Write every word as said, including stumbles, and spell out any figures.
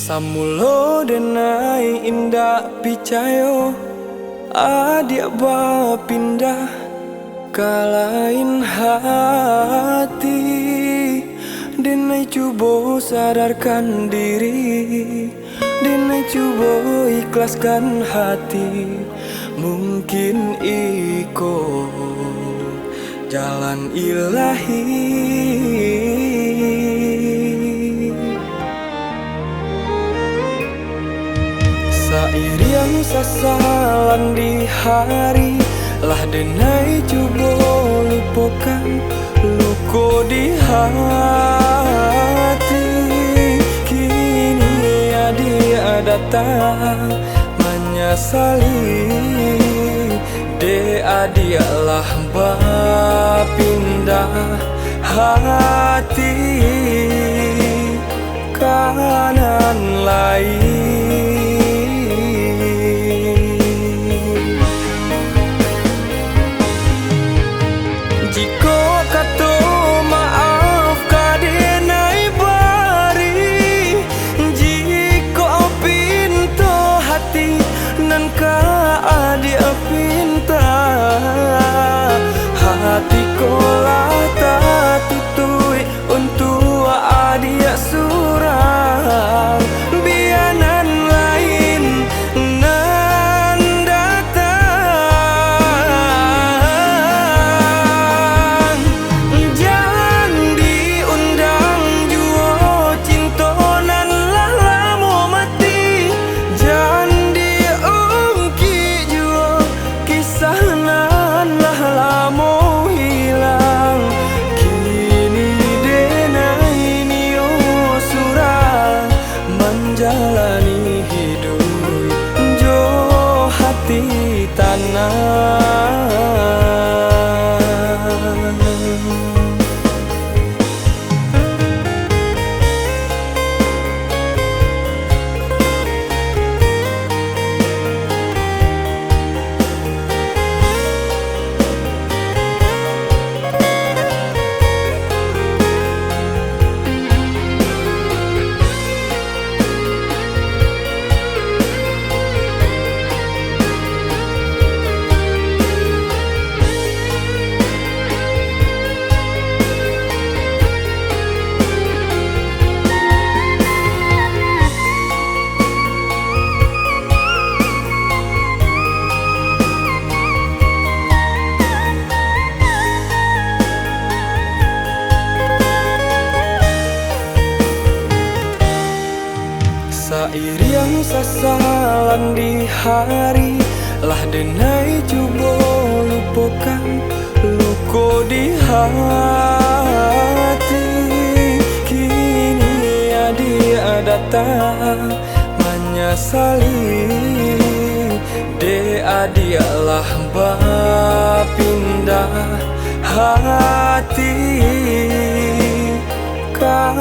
Samulo denai indak picayo, adiak bapindah ka lain hati. Denai cubo sadarkan diri, denai cubo ikhlaskan hati. Mungkin iko jalan ilahi. Sairiang sasalan di hari, lah denai cubo lupokan luko di hati. Kini adiak datang manyasali, dek adiak lah bapindah hati ka nan lain. Jikok kato maaf ka denai bari, jikok pinto hati nan ka adiak pinta, hati ko lah tatutuik untuak adiak surang. Bia nan lain nan datang, jan diundang juo cinto nan lah lamo mati, jan diungkik juo kisah nan lah lamo hilang. Kini denai nio surang manjalani hiduik jo hati tanang. Sairiang sasalan di hari, lah denai cubo lupokan luko di hati. Kini adiak datang manyasali, dek adiak lah bapindah hati ka